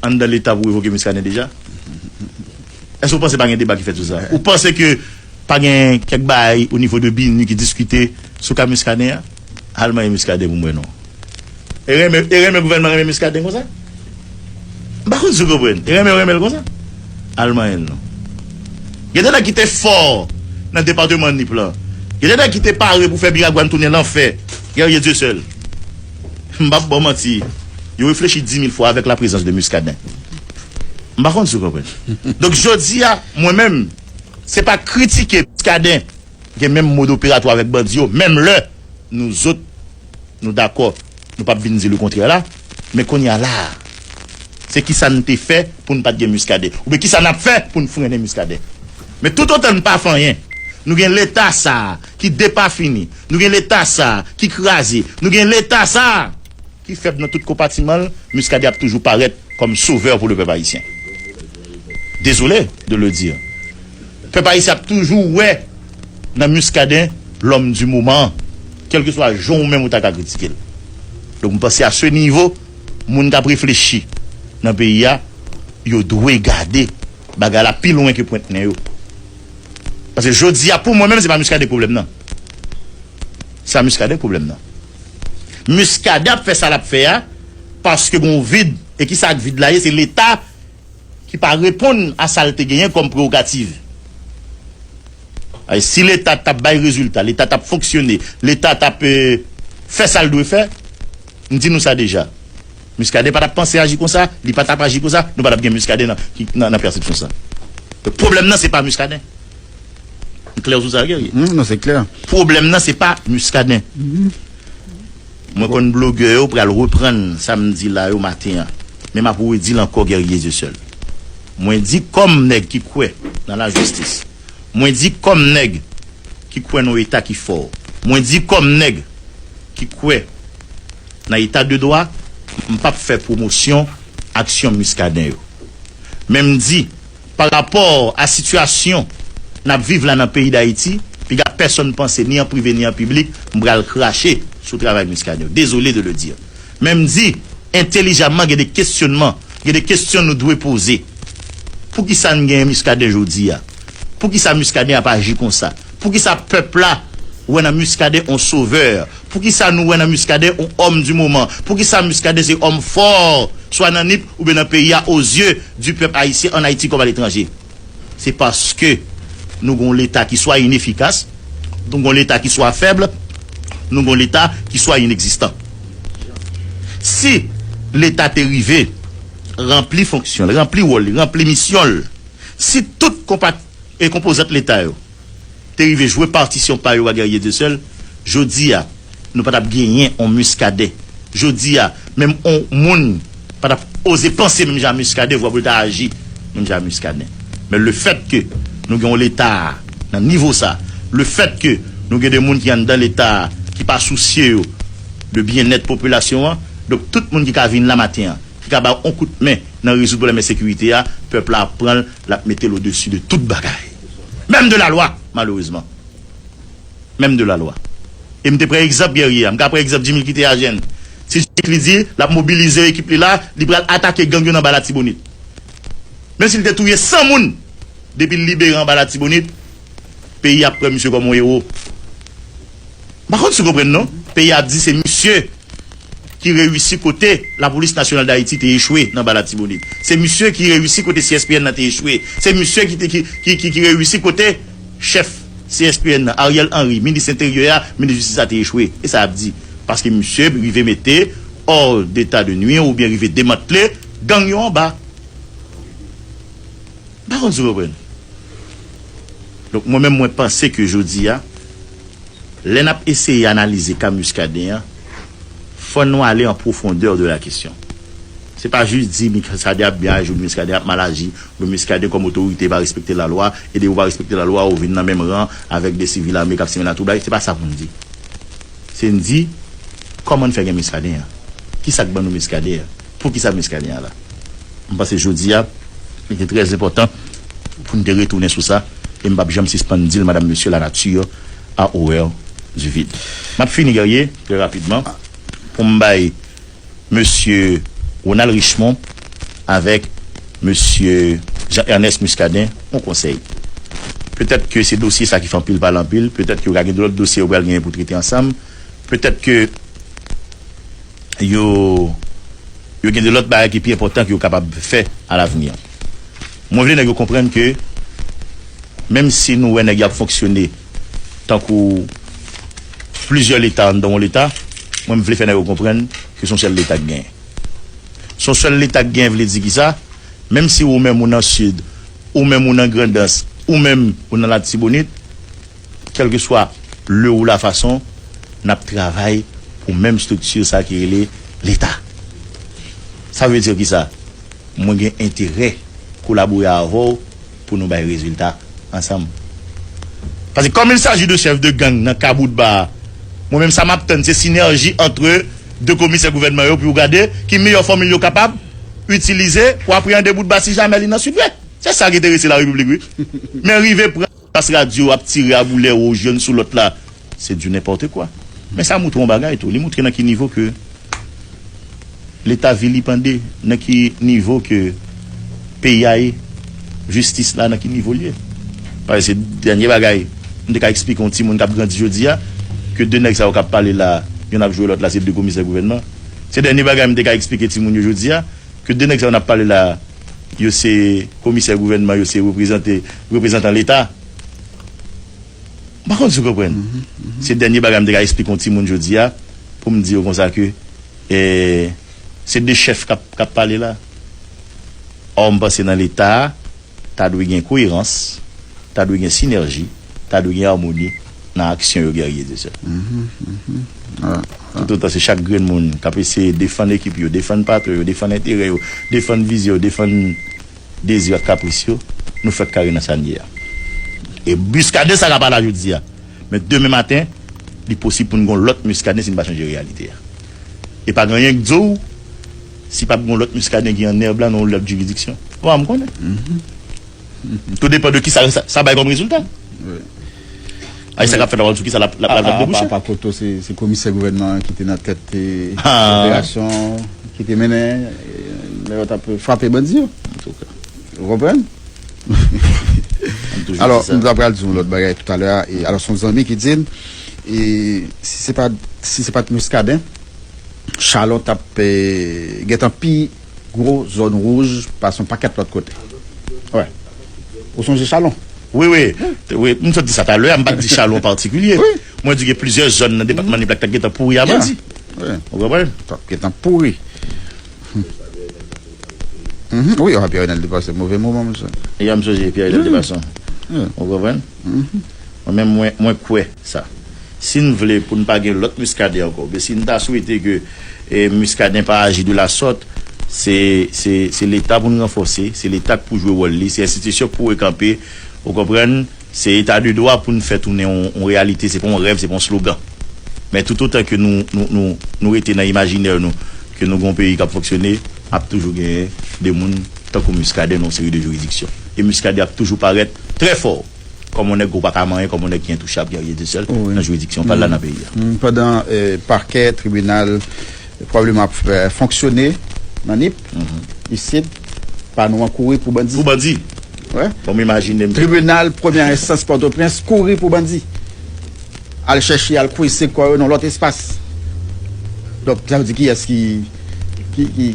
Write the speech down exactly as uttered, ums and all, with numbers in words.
anndan Leta pou revoke Muscadin deja? Èske w panse pa gen deba ki fèt sou sa? Ou panse ke pa gen kèk bagay o nivo de BINUH ki diskite sou ka Muscadin an? Al manyen Muscadin pou m wè non. E renmen, e renmen gouvènman renmen Muscadin konsa? M pa konn si w konprann. E renmen, renmen l konsa? Al manyen l non. Gen de nèg ki te fò nan depatman Nip lan. Gen de nèg ki te pare pou fè Miragwàn tounen lanfè. Guerrier Dieuseul. M p ap ba w manti. Yo reflechi di mil fwa avèk la prezans de Muscadin. M pa konn si w konprann. Donk, jodi a, mwen menm, se pa kritike Muscadin gen menm mòd operatwa avèk bandi yo, menm lè nou zòt, nou dakò, nou p ap vin di lekontrè la, men kounye a la a, se kisa n te fè pou n pa t gen Muscadin? Oubyen kisa n ap fè pou n frennen Muscadin? Men toutotan n pa fè anyen, nou gen Leta sa a ki depafini, nou gen Leta sa a ki kraze, nou gen Leta sa a ki fèb nan tout konpatiman l, Muscadin ap toujou parèt kòm sovè pou le pèp ayisyen. Désolé de le dire. Pèp ayisyen ap toujou wè nan Muscadin l'homme du moment, kèlkeswa jan ou menm ou ta ka kritike l. Donk, m panse a se nivo, moun k ap reflechi nan peyi a, yo dwe gade bagay la pi lwen ke pwent nen yo. Paske jodi a, pou mwen menm, se pa Muscadin pwoblèm nan. Se pa Muscadin pwoblèm nan. Muscadin ap fè sa l ap fè a, paske gon vid, e kisa k vid la ye? Se Leta ki pa reponn a sa l te genyen kòm prewogativ. Ay, si Leta t ap bay rezilta, Leta t ap fonksyone, Leta t ap, eh, fè sa l dwe fè, m di nou sa deja. Muscadin pa t ap panse aji konsa, li pa t ap aji konsa, nou pa t ap gen Muscadin nan, ki, nan, nan pèsepsyon sa. Pwoblèm nan, se pa Muscadin. M klè sou sa, Guerrier? Non, non, se klè. Pwoblèm nan, se pa Muscadin. Mwen konn blogè yo pral reprann sa m di la yo maten an. Men m ap redi l ankò, Guerrier Dieuseul. Mwen di kòm nèg ki kwè nan lajistis. Mwen di kòm nèg ki kwè nan yon Leta ki fò. Mwen di kòm nèg ki kwè nan eta de dwa, m p ap fè pwomosyon aksyon Muscadin yo. Men m di, pa rapò a sitiyasyon n ap viv la nan peyi Dayiti, piga pèsonn panse, ni an prive, ni an piblik, m pral krache sou travay Muscadin yo. Désolé de le dire. Men m di, entèlijamman, gen de kesyònman, gen de kesyon nou dwe poze. Poukisa n gen Muscadin jodi a? Poukisa Muscadin ap aji konsa? Poukisa pèp la wè nan Muscadin on sovè? Poukisa nou wè nan Muscadin on homme du moment? Poukisa Muscadin se òm fò, swa nan Nip oubyen nan peyi a, aux yeux du peuple haïtien en Haïti comme à l'étranger? Se paske nou gon Leta ki swa inefikas, nou gon Leta ki swa fèb, nou gon Leta ki swa inegzistan. Si Leta te rive ranpli fonksyon l, ranpli wòl li, ranpli misyon l, si tout konpa-, e konpozant Leta yo te rive jwe patisyon pa yo a Guerrier Dieuseul, jodi a, nou pa t ap genyen on Muscadin. Jodi a, menm on moun pa t ap oze panse menm jan a Muscadin, vwa pou l ta aji menm jan a Muscadin. Men lefètke nou gen yon Leta nan nivo sa, lefètke nou gen de moun ki anndan Leta ki pa sousye yo de byennèt popilasyon an, donk tout moun ki ka vin la maten an, ki ka ba on kout men nan rezoud pwoblèm ensekirite a, pèp la ap pran l, l ap mete l odesi de tout bagay. Menm de la lwa, malerezman. Menm de la lwa. E m te pran egzanp Guerrier a, m ka pran egzanp Jimmy ki te a Jèn. Si Jimmy li di l ap mobilize ekip li la, li pral atake gang yo nan ba Latibonit. Menm si l te touye san moun, depi l libere anba Latibonit, peyi a ap pran misye kòm yon ewo. M pa konn si w konprann non. Peyi a ap di se misye ki reyisi kote Lapolis Nasyonal d Ayiti te echwe nan ba Latibonit. Se misye ki reyisi kote C S P N nan te echwe. Se misye ki, te, ki, ki, ki, ki reyisi kote chèf C S P N nan, Ariel Henry, minis enteryè a, minis jistis la te echwe. E sa y ap di. Paske misye rive mete hors d'état de nuire oubyen rive demantle gang yo anba. M pa konn si w konprann. Donk, mwen menm, mwen panse ke jodi a, lè n ap eseye analize ka Muscadin an, fò nou ale an pwofondè de la kesyon. Se pa jis di Muscadin ap byen aji, ou Muscadin ap mal aji, ou Muscadin kòm otorite pa respekte lalwa, e depi ou pa respekte lalwa, ou vin nan menm ran avèk de sivil ame k ap simen latwoublay. Se pa sa pou n di. Se n di, kòman n fè gen Muscadin an? Kisa k ban nou Muscadin an? Poukisa Muscadin an la? M panse jodi a, li te trè enpòtan pou n te retounen sou sa, e m p ap janm sispann di l, madame, monsieur, la nature a horreur du vide. M ap fini, Guerrier, trè rapidman, pou m bay mesye Ronald Richemond avèk mesye Jean Ernest Muscadin yon konsèy. Petèt ke se dosye sa ki fè anpil pale anpil, petèt ke yo ka gen de lòt dosye yo pral genyen pou trete ansanm, petèt ke yo, yo gen de lòt bagay ki pi enpòtan ke yo kapab fè alavni an. Mwen vle nèg yo konprann ke menm si nou wè nèg y ap fonksyone tankou plizyè leta anndan yon leta, mwen m vle fè nèg yo konprann ke se yon sèl leta k genyen. Se yon sèl leta k genyen vle di kisa? Menm si ou menm ou nan Sid, ou menm ou nan Grandans, ou menm ou nan Latibonit, kèlkeswa le ou la fason, n ap travay pou menm estrikti sa ki rele leta. Sa vle di kisa? Mwen gen enterè kolabore avè w pou nou bay rezilta ansanm. Paske comme il s'agit de chef de gang nan ka Boutba a, mwen menm sa m ap tann se sinèji antre de komisè gouvènman yo pou yo gade ki meyè fòmil yo kapab itilize pou apreyande Boutba si jamè li nan Sidwès. Se sa ki enterese Larepiblik wi. Men rive pran pas radyo ap tire a boulè wouj youn sou lòt la, se du n'importe quoi. Men sa moutre yon bagay tou, li moutre nan ki nivo ke Leta vilipande, nan ki nivo ke peyi a ye, jistis la nan ki nivo l ye. Paske se dènye bagay m te ka eksplike yon timoun k ap grandi jodi a, ke de nèg sa yo k ap pale la, youn ap jwe lòt la, se de komisè gouvènman. Se dènye bagay m te ka eksplike timoun yo jodi a, ke de nèg sa yo n ap pale la, yo se komisè gouvènman, yo se reprezante, reprezantan Leta. M pa konn si w konprann. Se dènye bagay m te ka eksplike yon timoun jodi a, pou m di yo konsa ke, eh, se de chèf k ap, k ap pale la. Ò, m panse nan Leta a, ta dwe gen koerans, ta dwe gen sinèji, ta dwe gen amoni nan aksyon yo, Guerrier Dieuseul. Toutotan se chak grenn moun k ap eseye defann ekip yo, defann patwon yo, defann enterè yo, defann vizyon yo, defann dezi ak kapris yo, nou fèk kare nan sa n ye a. E Muscadin sa k ap pale la jodi a. Men demen maten, li posib pou n gen yon lòt Muscadin si n pa chanje reyalite a. E pa gen anyen k di w, si p ap gen yon lòt Muscadin ki an nèb la nan yon lòt jiridiksyon. Bon, m konnen. Tou depann de kisa sa, sa bay kòm rezilta. Ay sa k ap fèt la, w ap di kisa l ap, l ap, l ap, l ap debouche. Apa Koto, se, se komisè gouvènman ki te nan tèt, eh, operasyon ki te mennen, eh, lè yo t ap frape bandi yo. Ou konprann? Alò, m ta pral di yon lòt bagay toutalè a. E, alò, se yon zanmi ki di m, e, si se pa, si se pa t Muscadin, Chalon t ap, eh, gentan pi gwo zòn wouj pase yon pakèt lòt kote. Wè. Ou sonje Chalon? Wi, wi. Wi, m sot di sa talè a, m pa t di Chalon an patikilye. Mwen di gen plizyè zòn nan depatman Nip la k t ap gentan pouri a bandi. Ou konprann? T ap gentan pouri. Mhm, wi, ah, Pierre Renel te pase move moman, mesye. E a m sonje Pierre Renel te pase. Ou konprann? Mwen menm, mwen, mwen kwè sa. Si n vle pou n pa gen lòt Muscadin ankò, oubyen si n ta swete ke, eh, Muscadin pa aji de la sorte, se, se, se Leta pou n ranfòse, se Leta k pou jwe wòl li, se enstitisyon k pou rekanpe, ou konprann? Se eta de dwa pou n fè tounen yon, yon reyalite, se pa yon rèv, se pa yon slogan. Men toutotan ke nou, nou, nou, nou rete nan imajinè nou, ke nou gen yon peyi k ap fonksyone, ap toujou genyen de moun tankou Muscadin nan yon seri de jiridiksyon. E Muscadin ap toujou parèt trè fò kòm yon nèg ou pa ka manyen, kòm yon nèg ki entouchab, ki anyen de sèl nan jiridiksyon pa l la nan peyi a. Mm, pandan, eh, pakè, tribinal, pwobleman ap, eh, fonksyone nan Nip, isit, pa nou an kouri pou bandi. Pou bandi. Wè. Bon, m imajine m. Tribinal premyè enstans Pòtoprens kouri pou bandi. Al chèche, al kwese kò yo nan lòt espas. Donk, sa vle di kiyès ki, ki, ki,